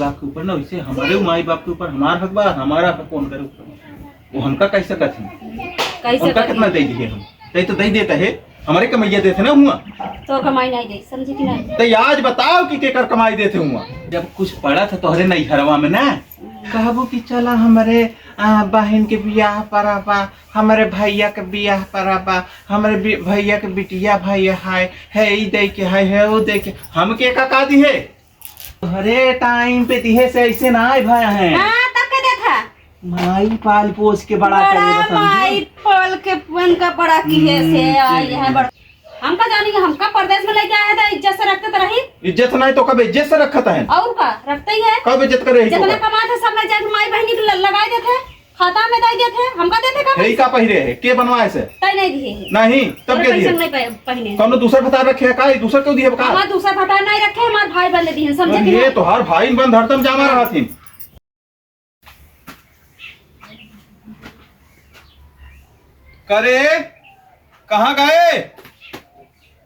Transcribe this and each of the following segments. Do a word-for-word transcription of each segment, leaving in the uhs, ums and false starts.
बाप के ऊपर ना, वैसे हमारे माई बाप के ऊपर हमार हक बा, हमारा हक कौन करे ऊपर? वो हमका कैसे कहती? कैसे उनका कहती? कितना दे दिए हम? तै तो दे देता है, हमारे कमैया देते ना हुआ। तो कमाई नहीं दे, समझे कि नहीं? तो आज बताओ कि केकर कमाई देते हुआ? जब कुछ पड़ा था तोहरे नैहरवा में ना, कहबो कि चला हमरे, आ, बहन के बियाह परा बा, हमरे भैया के बियाह परा बा, हमरे बि-, भैया के बिटिया भैया है, है ई दे के, है, है वो दे के, हमके का, का दी है? अरे टाइम पे दिहे से ऐसे ना आए भया है। हाँ, तब के देखा। माई पाल पोस के बड़ा बड़ा करे बा, समझे? माई पाल के पुअन का बड़ा किहे से हम्म, आई है बड़ा। हमका जानी कि हमका परदेस में लेके आए हैं तो इज्जत से रखते तो रही। इज्जत नहीं तो कब इज्जत से रखत है? और का, रखते ही है। कब इज्जत करे है जितना तो? कमात है सब ले जाके माई बहनी के ल-, लगाई देते हैं, खाता में दे देते हैं, हमका देते हैं कब? यही का पहिरे है? के बनवाए से? तय नहीं दिए है। नहीं, तब तोरे के पैसे दिए? नहीं पह-, पहिने हैं। कौनो दूसर भतार रखे है का? ये दूसर क्यों दिए का? हमार दूसर भतार नहीं रखे, हमार भाई बंद दिए हैं, समझे अरे कि ये नहीं? तो हर भाई बंद हरदम जामा रहा थी। करे, कहाँ गए?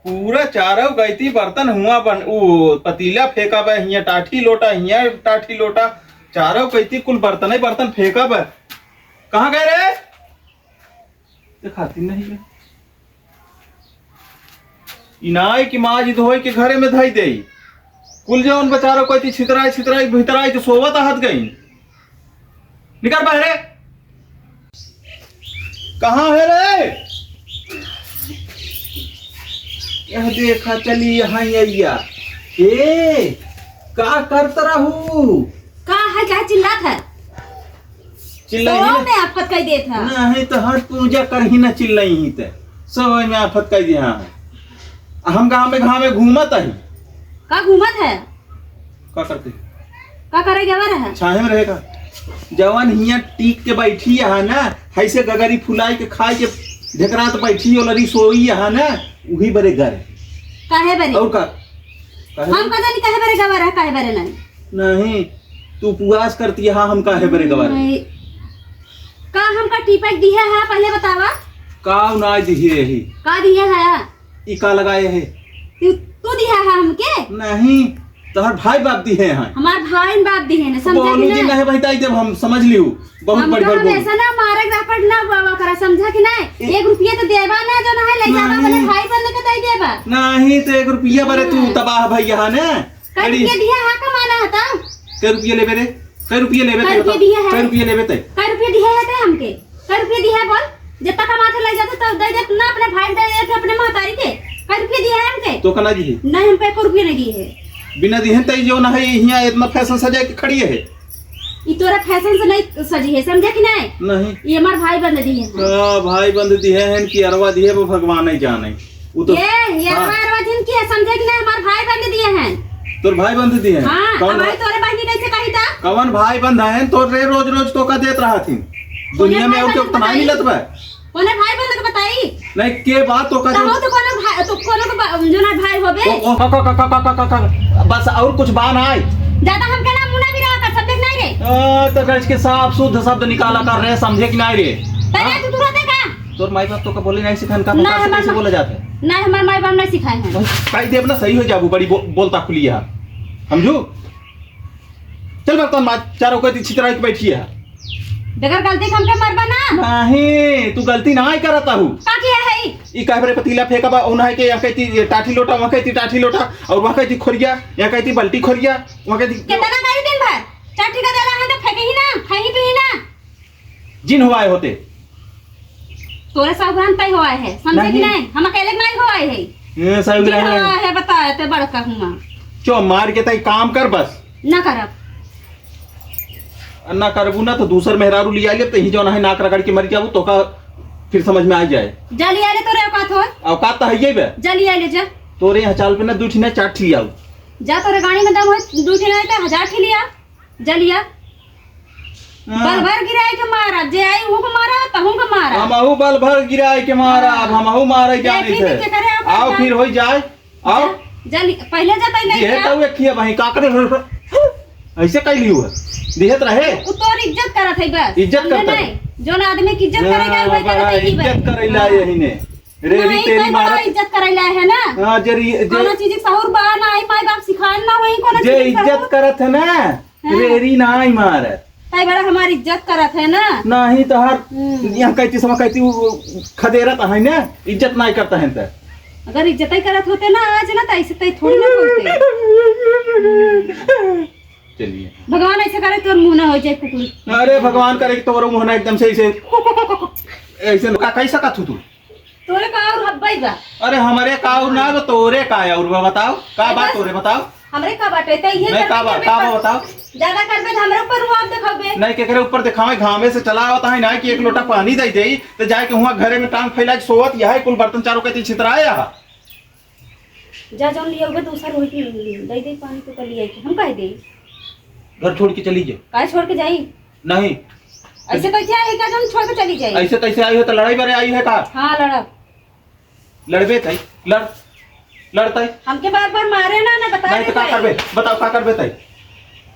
पूरा चारों गैती बर्तन हुआ बन, उ पतीला फेंका बा, हियाँ टाठी लोटा, हियाँ टाठी लोटा, चारों गैती कुल बर्तन ही बर्तन फेंका बा। कहाँ गए रे? देखाती नहीं है। इनाई की माँ जी धोई के घरे में धई देई। कुल जौन बेचारा कोई ती छितराई, छितराई, भितराई के सोवत आहत गई। निकर बहरे। कहाँ है रे? यह देखा चली यहाँ अइया। ए, का करत रहू? का है, क्या चिल्लात है? चिल्लाई तो ही ना। मैं आफत कह देत है। नहीं तो हर पूजा कर ही ना चिल्लाई ही ते। सब में आफत कह दिया है। हम गाँव में, गाँव में घूमत है। का घूमत है? का करते? का करे गवा रहा? छाहे में रहेगा। जवन हियाँ टीक के बैठी यहाँ ना, ऐसे गगरी फुलाई के खाई के ढेकरात बैठी, ओलरी सोई यहाँ ना, उही बरे घर। काहे बरे? और का? काहे हम बरे? का जानी काहे बरे गवा रहा, काहे बरे नहीं? नहीं, तू उपवास करती है, हाँ, हम काहे बरे गवा रहे? नहीं। का हमका टीपक दिया है, पहले बतावा? का ना दिए ही? का दिया है? ई का लगाए है? तू, तू दिहा है हमके? नहीं, तोहर भाई बाप दिहे हैं। हमार भाई बाप दिहे हैं, समझा कि बोलू जी नहीं? नहीं भाई, ताई देव हम समझ लियो। बहुत हमका बड़ी बड़ी बोल। हमेशा ना मारे के रहपट ना बाबा करा, समझा कि नहीं? ए- एक रुपया तो देबा ना, जो ना है ले जाबा, नहीं। अपने भाई बंद के दे देबा। नहीं, तो एक रुपया बरे तू हाँ। तबाह भैया है ना। कई अरे। रुपया दिया है, कमाना है तब। कई रुपया लेबे रे? कई रुपया लेबे कई ते रुपया बता? दिया है? कई रुपया लेबे ते? कई रुपया दिया है ते हमके? कई रुपया दिया है बोल? जितना कमा के ले जाते तब दे दे ना अपने भाई दे दे अपने महतारी के। कई रुपया दिया है हमके? तो कना दिए? नहीं, हमको एक रुपया नहीं दिए है। बिना दिए तई जो ना है, हियाँ इतना फैशन सजा के खड़ी है। ई तोरा फैशन से नहीं सजी है, समझा कि नहीं? नहीं। ये हमार भाई बंद दिए हैं। का भाई बंद दिए हैं कि अरवा दिए, वो भगवान ही जाने। वो तो ये, ये हाँ। हमार वजन की है, समझे कि नहीं? हमार भाई बंद दिए हैं। तोर भाई बंद दिए हैं? हाँ, कौन अब भाई? तोरे बहनी कैसे कही था? कौन भाई बंद है? तोर रे रोज रोज तो का देत रहा थी। दुनिया में भाई और बंद केहू तो नहीं बताई? मिलत बा। कोने भाई बंद के बताई? नहीं, के बात तो का तो जो हो तो कोनो भाई, तो कोनो के बा-, जो ना भाई होबे। ओ, ओ, का, का, बस और कुछ बा ना आई। ज्यादा हमके ना मुना भी रहा कर, समझे कि नहीं रे? आ, तो गज के साफ शुद्ध शब्द निकाला कर रे, समझे कि नहीं रे? तैयार हाँ? तू तुरंत है का? तोर माई बाप तो का बोले नहीं सिखान का, ना, पता से हमार कैसे मा-, बोला जाता है? ना, हमार माई बाप नहीं सिखाए हैं। बस, कही देब ना, सही हो जाबू, बड़ी बो-, बोलता खुली है। समझू? चल बर्तन माज, चारों को छितराई के बैठी है। बगैर गलती के हमके मरबा ना। नहीं, तू गलती ना ही करता हूँ। का किया है ई? ई कहे बरे पतीला फेंका बा, उन्हें के यहाँ कहती टाठी लोटा, वहाँ कहती टाठी लोटा, और वहाँ कहती खोरिया, यहाँ कहती बाल्टी खोरिया, वहाँ कहती कितना करी दिन भर? टाठी का देला है तो फेंके ही ना, खाई पी ही ना। जिन हुआ है होते। तोरे साहूग्राम तय हुआ है, समझे कि नहीं। नहीं? हम अकेले के नहीं हुआ है। ये साहूग्राम जिन है। हुआ है, बताए ते बड़का हुआ। चो मार के तय काम कर बस। ना करब। ना करबू ना तो दूसर मेहरारू लिया लेब, तो ही जौन है नाक रगड़ के मर जाबू, तो का फिर समझ में आ जाए। जा लिया ले तोरे औकात हो। औकात तो है ही बे। जा लिया ले जा। तोरे यहाँ चाल पे ना दू ठी ना चार ठी आऊ। जा तोरे गाड़ी में दम हो, दू ठी ना तो हजार ठी लिया। जा लिया। हाँ। बल भर गिराए के मारा, जे आई उहू के मारा, तहू के मारा। हमहू बल भर गिराए के मारा, हाँ। अब हमहू मारे जाने देखी थे। देखी के करे आप आओ जान। फिर होई जाए, आओ। जा, जा लि-, पहले जा, पहले दिहे जा। तऊ एक खिया भाई, का करे? ऐसे कह लियो है। दिहे त रहे। उ तोर इज्जत करत है बस। इज्जत समझे करता है। नहीं? जौन आदमी की इज्जत हाँ, करेगा, वही बड़ा करत है कि बस। इज्जत करे ला हाँ। यही ने। रे, रे, नहीं, तेरी कोई बड़ा मारत। इज्जत करे ला है ना। हाँ, जे री-, जे कोनो चीज के सहूर बा ना, आई माई बाप सिखाए ना, वही कोनो जे चीज के इज्जत सहूर। करत है ना, हैं? रेरी नाई मारत। तई बड़ा हमार इज्जत करत है ना। नाहीं तोहार हम्म। यहाँ कहती समा कहती उ खदेरत है ना, इज्जत नाई करत है त। अगर इज्जत ही करत होते ना आज ना, त ऐसे तई थोड़ी ना बोलते। चलिए। भगवान ऐसे करे तोर मुँह ना होइ जाए कुकुर। अरे भगवान करे कि तोरो मुँह ना एकदम से ऐसे, ऐसे का कह सकत हो तू? तोरे का और हब्बई बा? अरे हमरे का और ना बा, तोरे का और बा, बताओ, का अरे बात बस, तोरे बताओ? हमरे का बाटे, ते इहे नहीं, का करबे बा, हमें का बा, कर। बताओ। ज्यादा करबे त हमरे ऊपर रुआब देखाबे। नहीं, केकरे ऊपर देखावे, घामे से चला आवत है ना कि एक लोटा पानी दे देई, त जाए के हुआ घरे में टांग फैला के सोवत, यह कुल बर्तन चारों के छितराए यहाँ। जा जौन लियाउबे दूसर वही के दे दे पानी तो कर लिया के हम कह दे। घर छोड़ के चली जाओ। काहे छोड़ के जाई? नहीं। ऐसे कैसे आई का जौन छोड़ के चली जाई? ऐसे कैसे आई हो तो लड़ाई बरे आई है का? हाँ, लड़ा। लड़बे तई, लड़, लड़तई। हमके बार बार मारे ना, ना बता नहीं तो का देते। करबे? बताओ का करबे तई?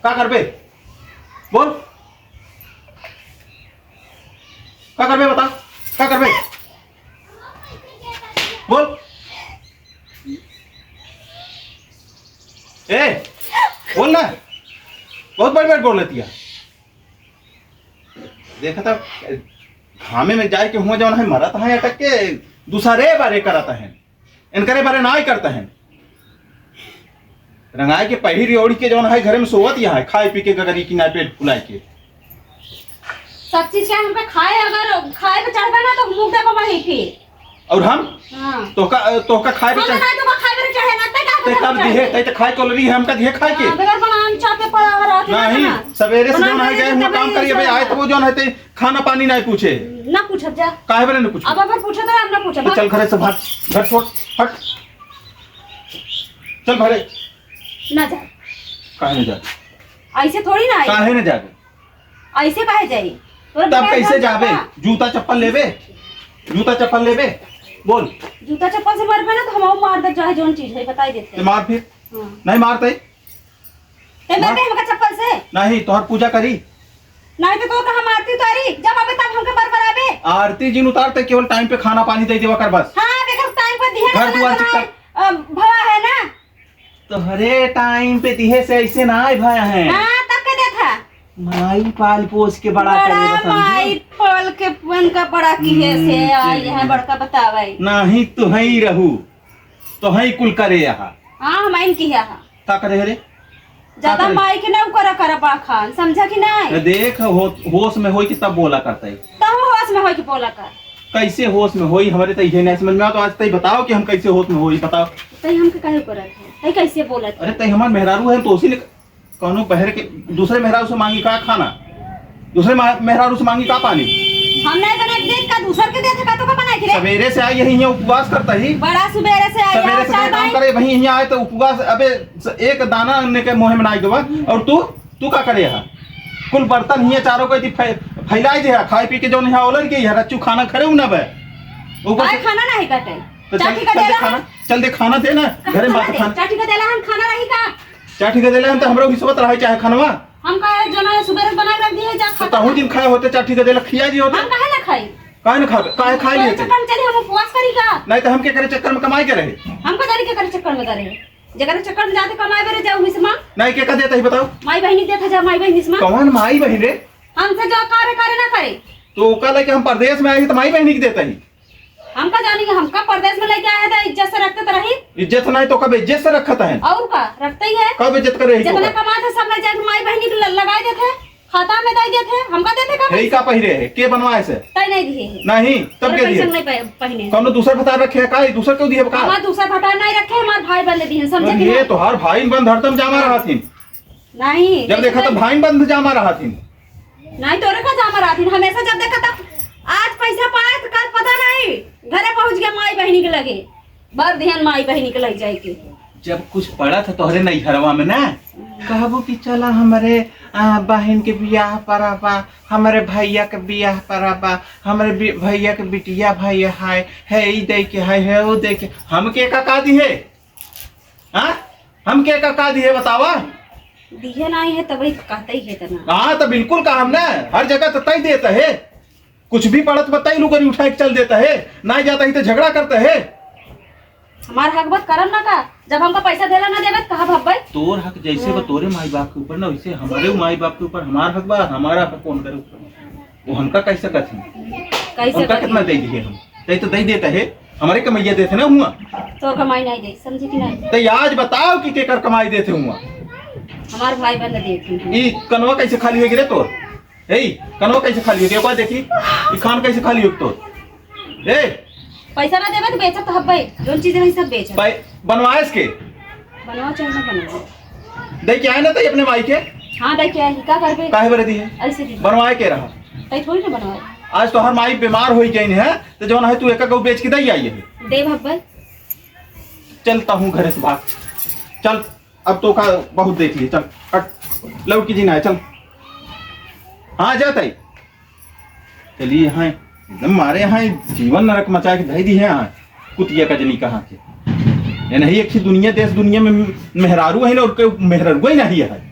का करबे? बोल। का करबे बताओ? का करबे? बोल। ए, बोल ना। बहुत बड़ बड़ बोल लेती है। देखा था, घामे में जाए के हुआ जौन है, मरत है अटक के, दूसरे बारे करत है, इनकरे बारे ना ही करत है। रंगाए के पहिर ओढ़ के जौन है, घरे में सोवत यहाँ है, खाए पी के गगरी की ना पेट फुलाए के। सब चीज के हमका खाए, अगर खाए के चढ़बे ना तो मुंह देखो वहीं फिर। और हम? हाँ। तोहका, तोहका खाए हम पीछे ना, तोहका खाए पीछे चाहे ना, तै का ते कब दिहे? तै तो खाए कॉलोनी है, हमका दिहे खाए के? हाँ, बगैर बनान चाह पे पड़ा हुआ रहत है ना नहीं, ना। सवेरे से बनान जौन है, नहीं गए, तो हुआ काम करिए भाई, आए तो वो जौन है, ते खाना पानी नहीं पूछे। ना पूछब जा। काहे बरे नहीं पूछे? अब अगर पूछे तो हम ना पूछब, तो हाँ। चल घरे से भाग, घर छोड़, हट। चल घरे। ना जा। काहे नहीं जा? ऐसे थोड़ी ना आई। काहे नहीं जाबे? ऐसे काहे जाई? तोरा तब दिमाग कैसे खराब जाबे? बा? जूता चप्पल लेबे? जूता चप्पल लेबे? बोल। जूता चप्पल से मरबे ना तो हम मार दे, चाहे जौन चीज है, बताई देते। ते मार फिर। हाँ। नहीं मारते। ते मार। मरबे हमका चप्पल से? नहीं, तोहर पूजा करी। नहीं तो, तो कहाँ मारती तारी? जब अबे तब हमके बरबराबे। आरती जिन उतारते, केवल टाइम पे खाना पानी दे देवा कर बस। हाँ, बेकर टाइम पर दिया घर ना दुआर बना चिपका। है, अ, भवा है ना। तोहरे टाइम पे दिहे से ऐसे ना आए भया है। हाँ, तब के देखा। माई पाल पोस के बड़ा बड़ा करे बा, समझू? माई पाल के उनका बड़ा किहे से हम्म, आई है, बड़का बतावे। नाही, तोहई रहू, तोहई कुल करे यहाँ। हाँ, हम आइन किहे यहाँ। का करे रे? ज्यादा का करे? माई के ना उ करा, करा बा खान, समझा कि नहीं? तो देख, हो-, होश में होई कि तब बोला करता है। तब होश में होई कि बोला कर। कैसे होश में होई? हमरे तो इहे नहीं समझ में आओ, तो आज तई बताओ कि हम कैसे होश में होई, बताओ। तई हमके काहे करत है? तई कैसे बोलत अरे, है? तई हमार मेहरारू है, तो उसी ने कौनो बहर के, दूसरे मेहरारू से मांगी का खाना? दूसरे मा-, मेहरारू से मांगी का पानी? हम नहीं बना के देत का, दूसर के देत का, तो का बना के रे? सवेरे से आई यही, यहाँ उपवास करता ही। बड़ा सुबेरे से आई, सवेरे यहाँ से चाय काम पानी। करे, वहीं यहाँ आए तो उपवास, अबे स-, एक दाना अन्य के मुँह में ना देवा। और तू, तू का करे है? कुल बर्तन हियाँ चारों को यदि फै-, फैलाई दे है, खाए पी के जौन यहाँ ओलन के यहाँ रच्चू खाना खरे उ ना बे। ऊपर आए से खाना नहीं कटे। तो चल, चाठी का चल दे देला खाना, हम। चल दे खाना दे ना, कहाँ घरे में खाना बात दे? खाना। चाठी का देला हम खाना रही का? चाठी का देला हम तो हमरो हिस्सा रहे चाहे खानवा। हम का जना सुबेरे बना रख दिए जा तो खाता। तहू दिन खाए होते, चाठी का देला खिया जी होते। हम काहे ना खाई? काहे ना खाबे? काहे खाए लिए तोरे थे? चक्कर में चली हम उपवास करी का? नहीं तो हम के करे चक्कर में कमाई के रहे? हमका जाने के करे चक्कर में करे। जेकरे चक्कर में जाते कमाए बरे जाऊ मिस माँ। नहीं, के का देता ही बताओ? माई बहिनी देता जा, माई बहिनी से माँ। कौन माई बहिन रे? हमसे जो करे, करे ना करे। तो ओका लेके हम परदेश में आए ही तो माई बहिनी के देता ही। हमका जानी, हमका परदेश में लेके आया था, इज्जत से रखते तो रही। इज्जत नहीं तो कब इज्जत से रखत है? और का, रखते ही है। कब इज्जत करे ही तो जितना कब? कमाते सब ले जाके माई बहिनी के ल-, लगाई देते। खाता में दे देते, हमका देते का यही पैसा? का पहिरे है? के बनवाए से? तय नहीं दिए है। नहीं, तब तोरे के पैसा दिए? नहीं पह-, पहिने है। कौनो दूसर भतार रखे है का? दूसर क्यों दिए का? हमार दूसर भतार नहीं रखे, हमार भाई बंद दिए, समझे और कि ये नहीं? तोहार भाई बंद हरदम जामा रहा थी। नहीं, जब देखा तो भाई बंद जामा रहा थी। नहीं, तोरे का जामा रहा थी, हमेशा जब देखा तब आज पैसा पाए तो कल पता नहीं घरे पहुंच गया माई बहिनी के लगे। बर ध्यान माई बहिनी के लग जाए के। जब कुछ पड़ा था तोहरे नैहरवा में ना, कहबू कि चला हमरे, आ, बहिन के बियाह परा बा, हमरे भैया के बियाह परा बा, हमरे बि-, भैया के बिटिया भैया है, है ई दे के है, है वो दे के, हमके का, का दिहे? हाँ? हमके का, का दिहे बतावा? दिहे नहीं है तब कहते ही है तना। हाँ, तो बिल्कुल कहा हमने, हर जगह तो तय देता है। कुछ भी पड़त बताई लुगरी उठा के चल देता है, ना जाता ही तो झगड़ा करता है। हमार हक बा त करब ना का? जब हमका पैसा देला ना देबे त कहा भब्बे? तोर हक जैसे बा तोरे माई बाप के ऊपर ना, वैसे हमारे माई बाप के ऊपर हमार हक बा, हमारा हक उनकर ऊपर। वो हमका कैसे कथी? कैसे उनका कथी? कितना दे दिए हम? तै तो दे देता है, हमारे कमैया देते ना हुआ। तोर कमाई नहीं दे, समझे कि नहीं? तै आज बताओ कि केकर कमाई देते हुआ? हमार भाई बंद देते हैं। ई कनवा कैसे खाली हो गिरे तोर? ए, कनवा कैसे खाली हो गया? एक बार देखी, ई खान कैसे खाली हो तोर? ए, पैसा ना देबे तो बेचत हब्बे, जोन चीज रही सब बेचत। पै-, बनवाएस के? बनवा चाहे ना बनवा। दे के आए ना तै अपने माई के? हाँ, दे के आए, का करबे? काहे बरे दी है? ऐसे दी। बनवाए के रहा? तै थोड़ी ना बनवाए। आज तोहर माई बीमार होई गई है, तो जौन है तू एक गऊ बेच के दे आई है। देब हब्बे। चलता हूँ घरे से भाग। चल, अब तो का बहुत देख लिए, चल, हट, लौट के जीना है, चल। हाँ, जाता ही। चलिए, यहाँ एकदम मारे, यहाँ जीवन नरक मचा के धई दी है, यहाँ कुतिया का जनी कहाँ के। ये नहीं, एक ही दुनिया, देश दुनिया में मेहरारू है ना, और कोई मेहरारू ही नहीं है।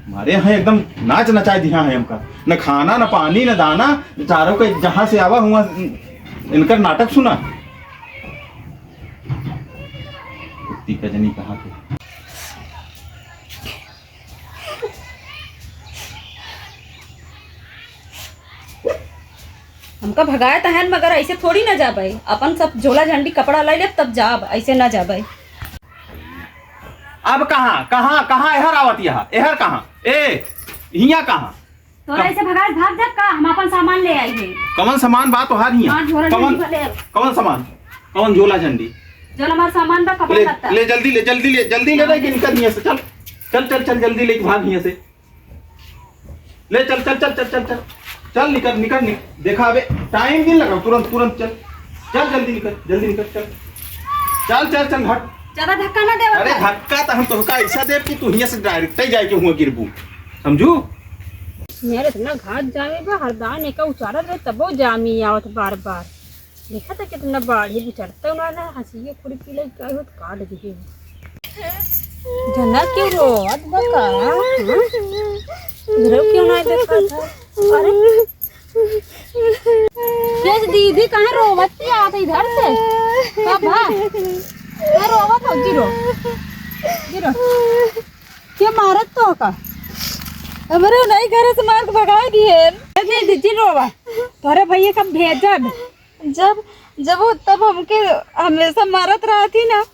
मारे यहाँ एकदम नाच नचा दिया है हमका, न खाना, न पानी, न दाना, बेचारों के जहाँ से आवा हुआ इनकर नाटक सुना। कुत्ती का जनी कहाँ के। हमका भगाए त हन, मगर ऐसे थोड़ी ना जाबे। अपन सब झोला झंडी कपड़ा ले लेब तब जाब, ऐसे ना जाबे। अब कहाँ, कहाँ, कहाँ एहर आवत यहाँ? एहर कहाँ? ए, हियाँ कहाँ? तोरा कब? ऐसे भगाए भाग जाब का? हम अपन सामान ले आई है। कवन सामान बा तोहार हियाँ? हाँ, झोला कवन, झंडी भले। कवन सामान? कवन झोला झंडी? जो हमार सामान बा, कपड़ा ले, लत्ता। ले जल्दी ले, जल्दी ले, जल्दी ले, हाँ, ले के ले। निकल हियाँ से, चल। चल, चल, चल, जल्दी लेके भाग हियाँ से। ले चल, चल, चल। चल निकल, निकल, निकल। देखा अबे, टाइम नहीं लगा, तुरंत, तुरंत चल। चल जल्दी निकल, जल्दी निकल, चल। चल, चल, चल, हट। ज्यादा धक्का ना देवा अरे कर। धक्का तो हम तोहका ऐसा देब कि तू हियाँ से डायरेक्ट ही जाके हुआ गिरबू, समझू? मेरे इतना घात जावे बा, हरदान एका उचारत रहे, तबो जामी आवत बार बार। देखा था कितना बाढ़ है, बिचरता उन्होंने हंसी के खुरपी लग गई हो तो काट दिए। जना क्यों रोवत बा का? हाँ? इधर क्यों ना देखा था? अरे, ये दीदी कहाँ रोवत के आवत इधर से? का बा? कहाँ रोवत हो? जिरो, जिरो। के मारत तो का? हमरे नहीं घरे से मार के भगाए दिए। ए दीदी, जिन रोवा। तोरे भैया का भेजब। जब, जब वो तब हमके हमेशा मारत रहती ना,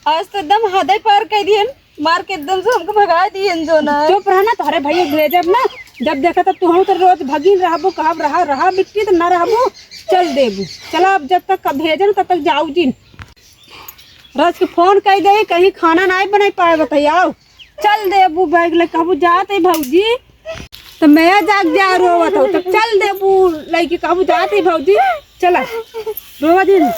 आज तो एकदम हदे पार कर दिए, मार के एकदम से हमको भगा दिए जो ना। चुप रहा ना, तोहरे भैया भेजब ना, जब देखा तब तू हम तो रोज भगिन रहबो, कहब रहा, रहा बिट्टी तो ना रहबो, चल देबू। चला अब जब तक भेजन तब तक जाऊ जिन। रोज के फोन कर दे, कहीं खाना नहीं बनाई पाए बताई, आओ। चल देबू बैग ले, कहबू जात है भौजी, तो मैं जाग जा रोवत हो, तो चल देबू लइके, कहबू जात है भौजी, चला रोवा दिन।